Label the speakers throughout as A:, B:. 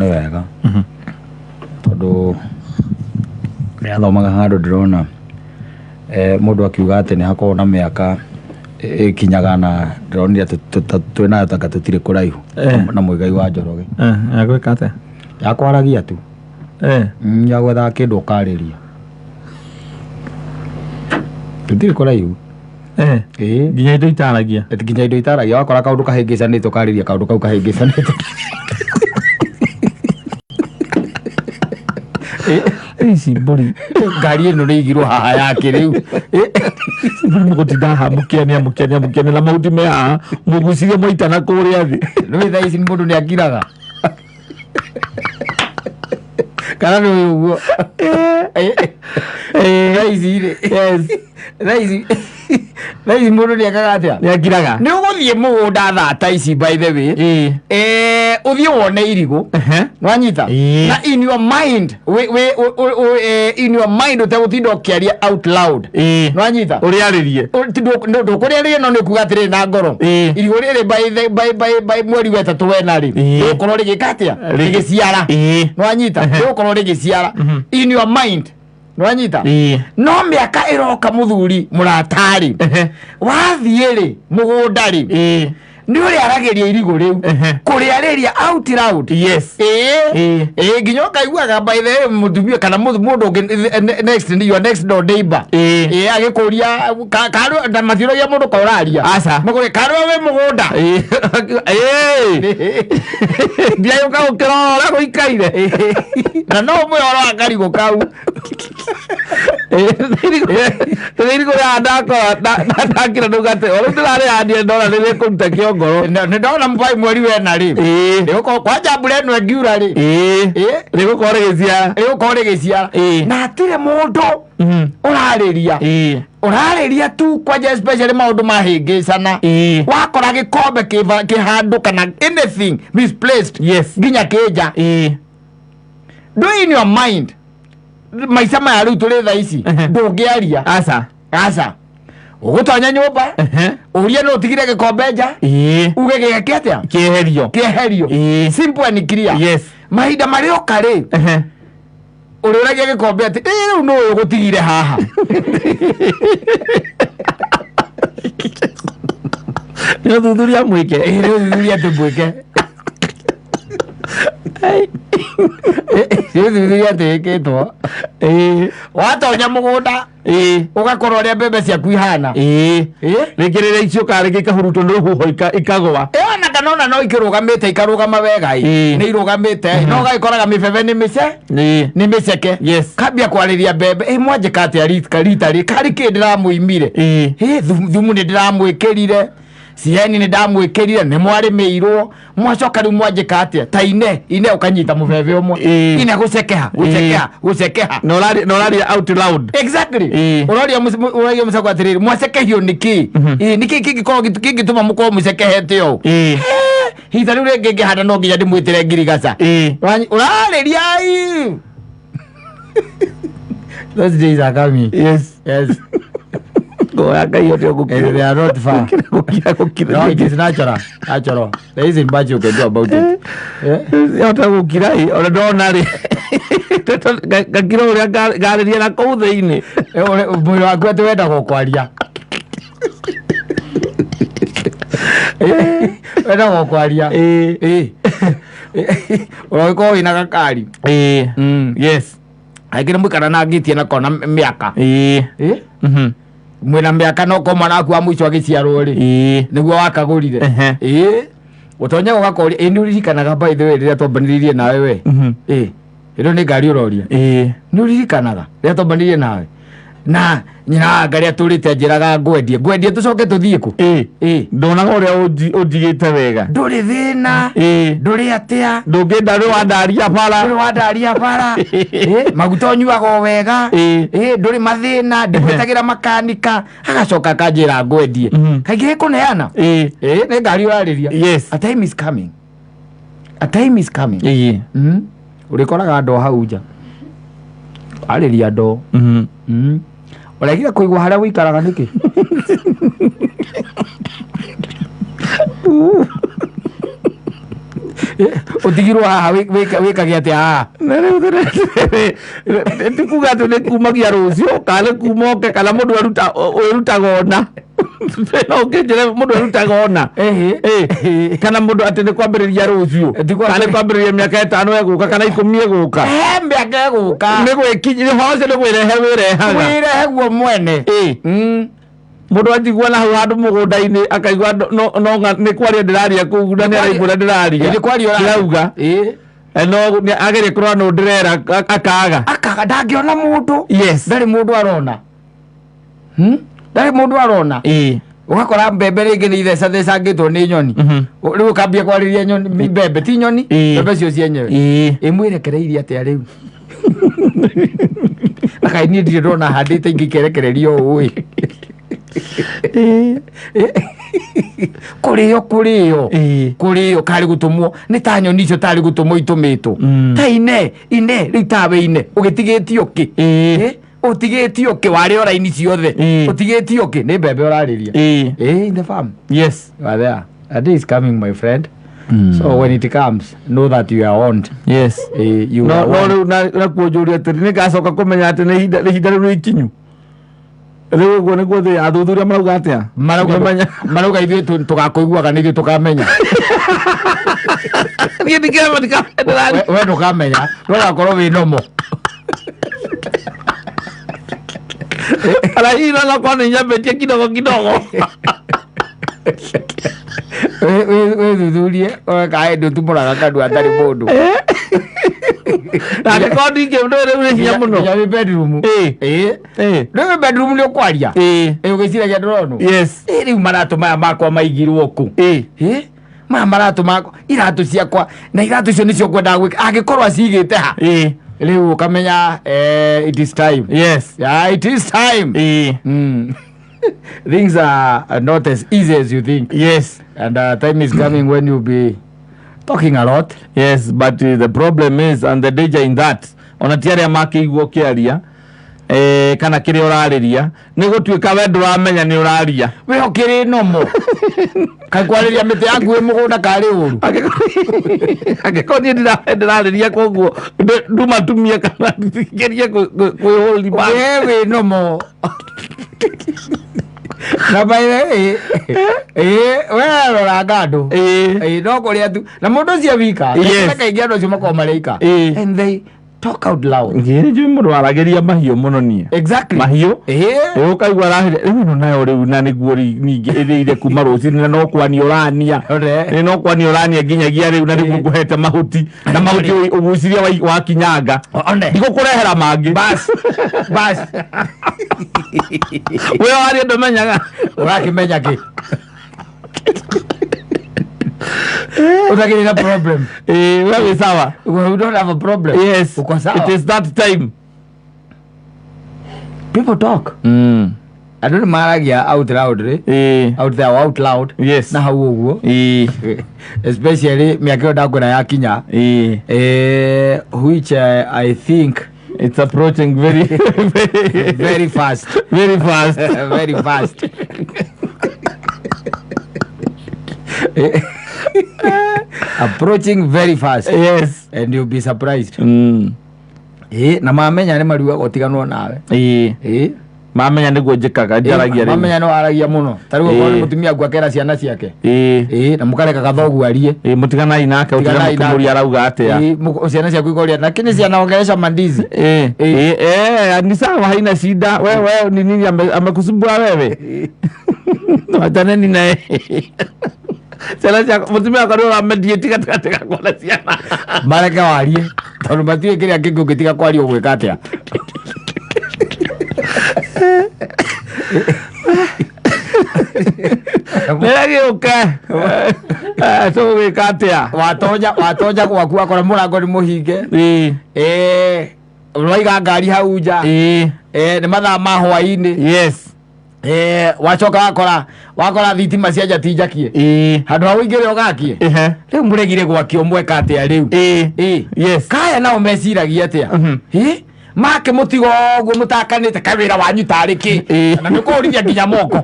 A: Nĩ wega tondũ nĩathomaga handũ ndĩrona mũndũ akiuga atĩ nĩ hakoragwo na mĩaka ĩkinyaga na ndĩronire twĩnayo taka tũtirĩ kũraihu na Mũigai wa Njoroge.
B: Ya gwĩka atĩa?
A: Ya kwaragia tu. Ya gwethaga kĩndũ ũkarĩria, tũtirĩ kũraihu. Ĩĩ.
B: Nginya indo itaragia.
A: Nginya indo itaragia, wakora kaũndũ kahĩngĩcanĩte ũkarĩria kaũndũ kau kahĩngĩcanĩte.
B: Ici mbũri.
A: Ngari ĩno nĩ igirwo haha yake rĩu.
B: Ici mbũri mũgũtinda haha mũkĩania mũkĩania mũkĩania na mahuti me haha mũgucirie mwaita na kũrĩa thĩ.
A: Nĩ thaa ici mũndũ nĩ akiraga kana nĩ ũyũ ũguo thaa ici rĩ, thaa ici mũndũ nĩ ekaga atĩa?
B: Nĩ akiraga.
A: Nĩ ũgũthiĩ mũgũnda thaa ta ici, by the way, ũthiĩ wone irigũ. Nwanyita? Na in your mind in your mind ũtegũtinda ũkĩaria out loud. Nwanyita?
B: Ũrĩarĩrie.
A: Ndũkũrĩarĩria, no nĩ kuga atĩrĩrĩ na ngoro, irigũ rĩrĩ by mweri wa ĩtatũ wena rĩ, rĩgũkorwo rĩgĩka atĩa? Rĩgĩciara. Nwanyita? Rĩgũkorwo rĩgĩciara in your mind. Nwanyita? No mĩaka ĩroka, mũthuri mũratarĩ, wathiĩ rĩ mũgũnda rĩ, nĩ ũrĩaragĩria irigũ rĩu, kũrĩarĩria out loud. Ĩĩ. Ĩĩ, nginya ũkaiguaga, by the way, mũtumia kana mũndũ ũngĩ next, your next door neighbor, ĩĩ, agĩkũria karĩ na matiũragia mũndũ ka ũraria.
B: Aca.
A: Makũria karĩ wĩ mũgũnda.
B: Ndiagĩũka gũkĩrora ũrĩa gũikaire.
A: Na no ũmwe ũhoro wa karigũ kau.
B: Irigũ rĩa ndakora ndakira ndauga atĩ o rĩu ndĩrarĩhandire ndona nĩ rĩkũruta kĩongoro.
A: Nĩ ndona mũbai mweri wena rĩ, rĩgũkorwo kwanja mbura ĩno ĩngiura rĩ,
B: Rĩgũkorwo rĩgĩciara.
A: Rĩgũkorwo rĩgĩciara. Na hatirĩ mũndũ ũrarĩria, ũrarĩria tu kwanja, especially maũndũ mahĩngĩcana. Wakora gĩkombe kĩ handũ kana anything misplaced, nginya kĩnja, do in your mind maica maya rĩu tũrĩ thaa ici, ndũngĩaria.
B: Aca.
A: Aca, ũgũtonya nyũmba ũrie no ũtigire gĩkombe nja, uge gĩgeke atĩa?
B: Kĩeherio.
A: Kĩeherio. Simple and clear. Mahinda marĩoka rĩ, ũrĩũragia gĩkombe atĩ ĩ rĩu nũ ũyũ ũgũtigire haha?
B: Nĩ ũthuthuria mwĩke.
A: Ĩ, nĩ ũthuthuria atĩ mwĩke, nĩ ũthuthuria atĩ wĩkĩtwo. Watonya mũgũnda, ũgakorwo ũrĩa mbembe ciaku ihana.
B: Rĩngĩ rĩrĩa iciũkaga rĩngĩ ikahurutwo nĩ rũhuho ikagũa.
A: Ĩona kana ona no ikĩrũgamĩte, ikarũgama wega ĩ, nĩ irũgamĩte, no ũgagĩkoraga mĩbebe nĩ mĩce, nĩ mĩceke. Kambia kwarĩria mbembe, ĩ mwanjĩka atĩa rita rita rĩ karĩ kĩ ndĩramũimire? Ĩ thumu nĩ ndĩramwĩkĩrire, cieni nĩ ndamwĩkĩrire, nĩ mwarĩmĩirwo, mwacoka rĩu mwanjĩka atĩa? Ta ine ine ũkanyita mũbebe ũmwe, ine gũcekeha, gũcekeha, gũcekeha.
B: Na ũraria out loud.
A: Exactly. Ũroria mũcako atĩrĩrĩ, mwacekehio nĩkĩ? Ĩ, nĩkĩ kĩngĩkorwo kĩngĩtũma mũkorwo mũcekehete ũũ? Hita rĩu rĩngĩ ngĩhanda no nginya ndĩmwĩtĩre ngirigaca. Ũrarĩria ai. Those days are coming. Yes.
B: Ngoya Ngai ũrĩa ũgũkira.
A: They are not far.
B: Gũkira gũkira.
A: No, it is natural. Natural. There isn't much you can do about it. Yeah.
B: Hota gũkira ĩ, ona ndona rĩ ngakira ũrĩa ngarĩria na kũu thĩinĩ.
A: Mwĩrĩ waku atĩ wendaga kwaria. Wendaga kwaria. Ũragĩkorwo wĩna gakari. Angĩ nĩ mũikara na ngĩtie na kona mĩaka. Mwĩna mĩaka no ko mwana waku wa mũico agĩciarwo rĩ, nĩguo wakagũrire. Ĩĩ, ũtonyaga ũgakoria, ĩ nĩ ũririkanaga, by the way, rĩrĩa twambanĩrĩirie nawe we? Ĩ ĩno nĩ ngari ũroria. Nĩ ũririkanaga rĩrĩa twambanĩrĩirie nawe na nyina wa ngari atũrĩte njĩraga ngwendie ngwendie tũcoke tũthiĩ kũ? Ĩ.
B: Ndonaga ũrĩa ũnjigĩte wega.
A: Ndũrĩ thĩna. Ndũrĩ atĩa.
B: Ndũngĩnda rĩ wandaria bara.
A: Ndũrĩ wandaria bara. Ĩ, maguta ũnyuaga o wega. Ĩ, ndũrĩ mathĩna, ndĩgwĩtagĩra makanika agacoka akanjĩra ngwendie. Kaingĩ gĩkũneana. Ĩ, nĩ ngari ũrarĩria. A time is coming, a time is coming. Ũrĩkoraga ndoo hau nja, arĩria ndoo. Ũregire kũigwo harĩa ũikaraga nĩkĩ? Ũtigirwo haha wĩkage atĩa haha?
B: Na rĩu ti kuga atĩ nĩ kumagia rũciũ kana nĩ kuma oke kana mũndũ wĩrutaga ona no ũkĩnjĩre mũndũ wĩrutaga ona.
A: Ĩhĩ.
B: Ĩ, kana mũndũ atĩ nĩ kwambĩrĩria rũciũ
A: Ti kwambĩrĩria-
B: kana nĩ kwambĩrĩria mĩaka 5 ĩgũka kana 10 ĩgũka.
A: He mĩaka ĩgũka.
B: Nĩ gwĩkinyia ũhoro ũcio nĩ gwĩrehe wĩrehaga.
A: Wĩrehe guo mwene.
B: Ĩ. Mũndũ anjigua na hau handũ mũgũnda-inĩ akaigua no nĩ kwaria ndĩraria kũu na nĩ araigua ũrĩa ndĩraria.
A: Nĩ kwaria ũraria.
B: Ndĩrauga.
A: Ĩ.
B: No agerie kũrora nũ ndĩrera akaga.
A: Akaga ndangĩona mũndũ.
B: Yes.
A: Ndarĩ mũndũ arona. Ndarĩ mũndũ arona.
B: Ĩ.
A: Ũgakora mbembe rĩngĩ nĩ ithecathecangĩtwo nĩ nyoni. Rĩu ũkambia kwarĩria nyoni mbembe ti nyoni
B: Ĩ.
A: mbembe cio cienyewe.
B: Ĩ.
A: Ĩmwĩrekereirie atĩa rĩu? Na kaĩ niĩ ndirĩ ndona handĩte ingĩ ikerekererio ũũ ĩ. Kũrĩo kũrĩo.
B: Ĩ.
A: Kũrĩo karĩ gũtũmwo nĩ ta nyoni icio tarĩ gũtũmwo itũmĩtwo. Ta ine ine rĩu tawe ine ũgĩtigĩtio kĩ?
B: Ĩ.
A: Ũtigĩtio kĩ warĩ o raini ciothe?
B: Ĩ.
A: Ũtigĩtio kĩ? Nĩ mbembe ũrarĩria.
B: Ĩ.
A: Ĩ, in the farm.
B: Yes.
A: You are there. A day is coming, my friend. So when it comes, know that you are owned.
B: Yes.
A: You
B: No
A: are
B: no
A: owned.
B: rĩu nakuo njũria atĩrĩ nĩ ngacoka kũmenya atĩ nĩ ihinda rĩu nĩ ikinyu. Rĩu ũguo nĩguo thĩ athuthuria marauga atĩa?
A: Marauga marauga ithuĩ tũgakũiguaga nĩ ithuĩ tũkamenya.
B: Niĩ ndikĩrema ndikamenyera.
A: We ndũkamenya, we ũgakorwo wĩ nomo.
B: Kana hihi no korwo nĩ nyambĩtie kidogo kidogo.
A: Wĩthuthurie kaĩ ndũtumũraga kanua atarĩ mũndũ.
B: Na angĩkorwo ndingĩ rĩu nĩ hinya mũno.
A: Nginya wĩ bedroom.
B: Ĩ.
A: Ĩ.
B: Ĩ.
A: Rĩu wĩ bedroom nĩ ũkwaria.
B: Ĩ.
A: Ĩ ũgĩciragia ndũronwo.
B: Yes.
A: Ĩ rĩu maratũ maya makwa maigirwo kũ?
B: Ĩ.
A: Ĩ? Maya maratũ makwa iratũ ciakwa na iratũ icio nĩcio ngwendaga gwĩka angĩkorwo acigĩte ha.
B: Ĩ.
A: Rĩu ũkamenya it is time.
B: Yes.
A: Yeah, it is time.
B: Ĩ.
A: Things are not as easy as you think.
B: Yes.
A: And time is coming when you'll be talking a lot.
B: Yes, but the problem is and the danger in that ona ti arĩa makĩigua ũkĩaria kana kĩrĩa ũrarĩria nĩ gũtuĩka we ndũramenya nĩ ũraria.
A: We ũkĩrĩ nomo. Kaĩ kwarĩria mĩtĩ yaku ĩ mũgũnda karĩ ũru.
B: Angĩkorwo niĩ ndĩrarĩria koguo ndumatumie kana ngerie kwĩhũri
A: We wĩ nomo. Na by the way, we roranga andũ.
B: Ĩ.
A: Ĩ, no kũrĩa tu. Na mũndũ ũcio wika.
B: Yes.
A: Na kaingĩ andũ acio makoragwo marĩ aika.
B: Ĩ.
A: And they talk out loud.
B: Nĩ njũĩ mũndũ waragĩria mahiũ mũno niĩ.
A: Exactly.
B: Mahiũ.
A: Ĩ.
B: Ĩ, ũkaigua arahĩra rĩu ĩno nayo rĩu na nĩguo ningĩ ĩrĩire kuma rũcinĩ na no kwania ũrania.
A: Ore.
B: Ĩ, no kwania ũrania nginyagia rĩu na nĩguo ngũhete mahuti na mahuti ũgucirie wakinyanga.
A: One.
B: Ndigũkũrehera mangĩ.
A: Bas. Bas.
B: We waria ndũmenyaga.
A: Ũrakĩmenya kĩ? Ũtakĩrĩ na problem.
B: Ĩ, we wĩ sawa.
A: You don't have a problem.
B: Yes.
A: Uko sawa.
B: It is that time.
A: People talk. Andũ nĩ maragia out loud rĩ.
B: Ĩ.
A: Out there out loud.
B: Yes.
A: Na hau ũguo.
B: Ĩ.
A: Especially mĩaka ĩyo ndakwĩra yakinya.
B: Ĩ.
A: Which I think
B: It's approaching very very
A: very fast.
B: very fast.
A: Very fast. Approaching very fast.
B: Yes.
A: And you'll be surprised. Na mamenya nĩ mariugaga ũtiganwo nawe.
B: Ĩ.
A: Ĩ.
B: Mamenya nĩguo njĩkaga njaragia rĩu.
A: Mamenya nĩ waragia mũno. Ta rĩu okorwo nĩ
B: Ĩ.
A: mũtumia waku akera ciana ciake.
B: Ĩ.
A: Ĩ, na mũkareka gathogu arie.
B: Ĩ, mũtiganai nake ũtige
A: Tiganai nake.
B: mũkĩmũria arauga atĩa.
A: Ĩ, ciana ciaku ikoria na kini cianaongeresha mandizi.
B: Ĩ.
A: Ĩ.
B: Ĩ, ni sawa haina shida. Wewe ni nini amekusumbua wewe? Wachaneni naye. Ciana ciakwa mũtumia wakwa nĩ ũramediate gatagatĩ gakwa na ciana.
A: Mareke warie tondũ matiũĩ kĩrĩa kĩngĩ ũngĩtiga kwaria ũgwĩka atĩa.
B: Nĩragĩũke. Tũgũgĩka atĩa?
A: Watonya gwaku wakora mũrango nĩ mũhinge.
B: Ĩ.
A: Waiga ngari hau nja.
B: Ĩ.
A: Nĩ mathaa ma hwaĩ-inĩ.
B: Yes.
A: Wacoka wakora thitima cia nja ti njakie.
B: Ĩ.
A: Handũ ha ũingĩre ũgakie.
B: Ehe.
A: Rĩu mũregire gwakio mweka atĩa rĩu?
B: Ĩ.
A: Ĩ.
B: Yes.
A: Kaya nao meciragia atĩa? Ĩ? Make mũtigo ũguo mũtakanĩte kawĩra wanyu tarĩ kĩ?
B: Ĩ.
A: Na nĩ kũhũrithia nginya moko.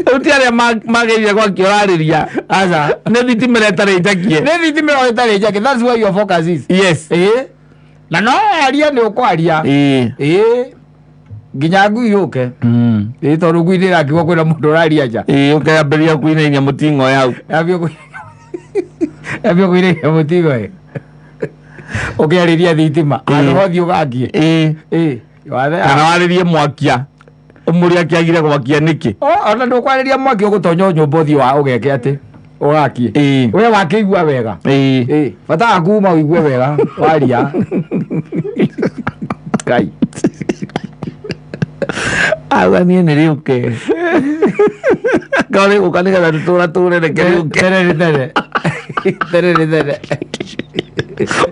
B: Rĩu ti arĩa magĩrire gwakia ũrarĩria.
A: Aca.
B: Nĩ thitima ĩrĩa ĩtarĩ njakie.
A: Nĩ thitima ĩyo ĩtarĩ njakie, that's where your focus is.
B: Yes.
A: Ĩĩ, na no aria nĩ ũkwaria.
B: Ĩĩ.
A: Ĩĩ, nginya ngui yũke. Ĩĩ, tondũ ngui nĩ ĩrakiuga kwĩna mũndũ ũraria nja.
B: Ĩĩ, ũkĩambĩrĩria kũinainia mũting'o yau.
A: Yambia kũinainia mũtigo ĩ, ũkĩarĩria thitima handũ hothiĩ ũgakie.
B: Ĩĩ.
A: Ĩĩ, wathe.
B: Kana warĩrie mwakia, ũmũrie akĩagire gwakia nĩkĩ.
A: Ona ndũkwarĩria mwaki, ũgũtonya o nyũmba ũthiĩ wa ũgeke atĩ ũgakie. We wakĩigua wega.
B: Ĩĩ.
A: Ĩĩ, bata waku uma ũigue wega waria. Ngai.
B: Aca, niĩ nĩ rĩũke korĩ gũka nĩgetha tũtũra tũre, reke rĩũke.
A: Tene nĩ tene, tene nĩ tene.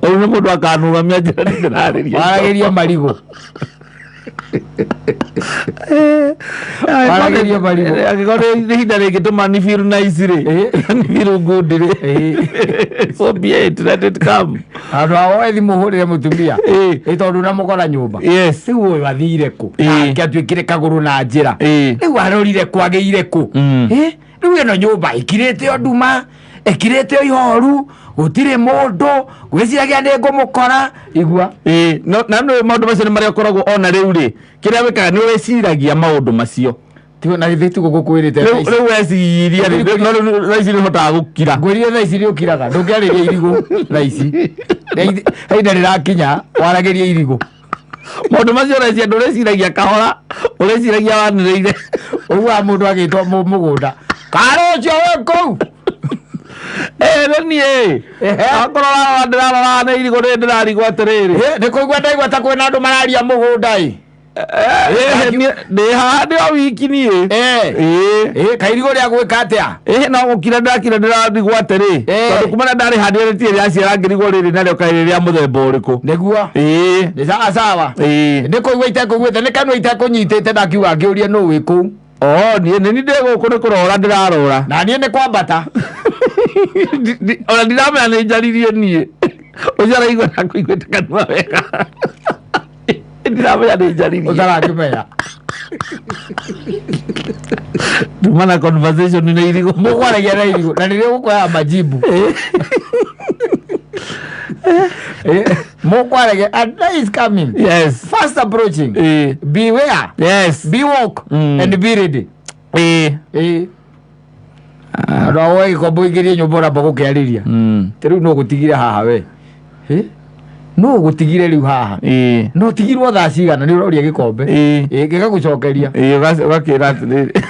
B: Ũyũ nĩ mũndũ akanũgamia njĩra ndĩrarĩria.
A: Waragĩria marigũ. Waragĩria marigũ.
B: Angĩkorwo nĩ ihinda rĩngĩtũma ni feel nice rĩ, ni feel good rĩ, so be it, let it come.
A: Handũ ha woe thimũ ũhũrĩre mũtumia, ĩ tondũ namũkora nyũmba, rĩu ũyũ athire kũ? Nake atuĩkire kagũrũ na njĩra. Rĩu arorire kũ, agĩire kũ? Ĩ, rĩu ĩno nyũmba ĩkirĩte o nduma, ĩkirĩte o ihoru, gũtirĩ mũndũ, gwĩciragia nĩ ngũmũkora igua.
B: Ĩĩ, na nĩ maũndũ macio nĩ marĩa ũkoragwo ona rĩu rĩ, kĩrĩa wĩkaga nĩ wĩciragia maũndũ macio.
A: Na githĩ tiguo ngũkwĩrĩte?
B: Rĩu rĩu weciria rĩ, no rĩu thaa ici nĩ ũhotaga gũkira.
A: Ngwĩrire thaa ici nĩ ũkiraga, ndũngĩarĩria irigũ thaa ici. Ihinda rĩrakinya waragĩria irigũ.
B: Maũndũ macio ũrecia, ndũreciragia kahora, ũreciragia wanĩrĩire.
A: Ũguaga mũndũ agĩtwo mũgũnda karĩ ũcio wĩ kũu.
B: Ĩ, nĩ niĩ. Akorwo ũrarora, ndĩrarora nĩ irigũ rĩrĩ, ndĩrarigwo atĩrĩrĩ.
A: Ĩ, nĩ kũigua ndaigua ta kwĩna andũ mararia mũgũnda ĩ.
B: Ĩ, ndĩ haha ndĩ o wiki niĩ. Ĩ.
A: Ĩ, kairigũ rĩa gwĩka atĩa?
B: Ĩ, no gũkira ndakira, ndĩrarigwo atĩrĩ, tondũ kuma na ndarĩhandire rĩtirĩ rĩaciara, ngĩrigwo rĩrĩ narĩo kaĩ rĩ rĩa mũthemba ũrĩkũ.
A: Nĩguo. Nĩ sawa sawa. Nĩ kũigua itekũiguĩte, nĩ kanua itekũnyitĩte, ndakiuga ngĩũrie nũ wĩ kũu.
B: O niĩ nĩ niĩ ndĩ gũkũ, nĩ kũrora ndĩrarora.
A: Na niĩ nĩ kwambata.
B: Ona ndiramenya nĩ njaririe niĩ, ũcio araigua na kũiguĩte kanua wega, ndiramenya nĩ njaririe.
A: Ũtarakĩmenya.
B: Tuma na conversation na irigũ.
A: Mũkwaragia na irigũ na nĩrĩo gũkũheaga majibu. Mũkwaragia and that is coming fast approaching. Beware, be woke and be ready. Andũ a woe gĩkombe ũingĩrie nyũmba, ũramba gũkĩarĩria. Ta rĩu no gũtigire haha we. Ĩ? No gũtigire rĩu haha. No tigirwo thaa cigana nĩ ũroria gĩkombe. Ĩ, gĩgagũcokeria.
B: Ĩĩ, ũgakĩra atĩrĩrĩ.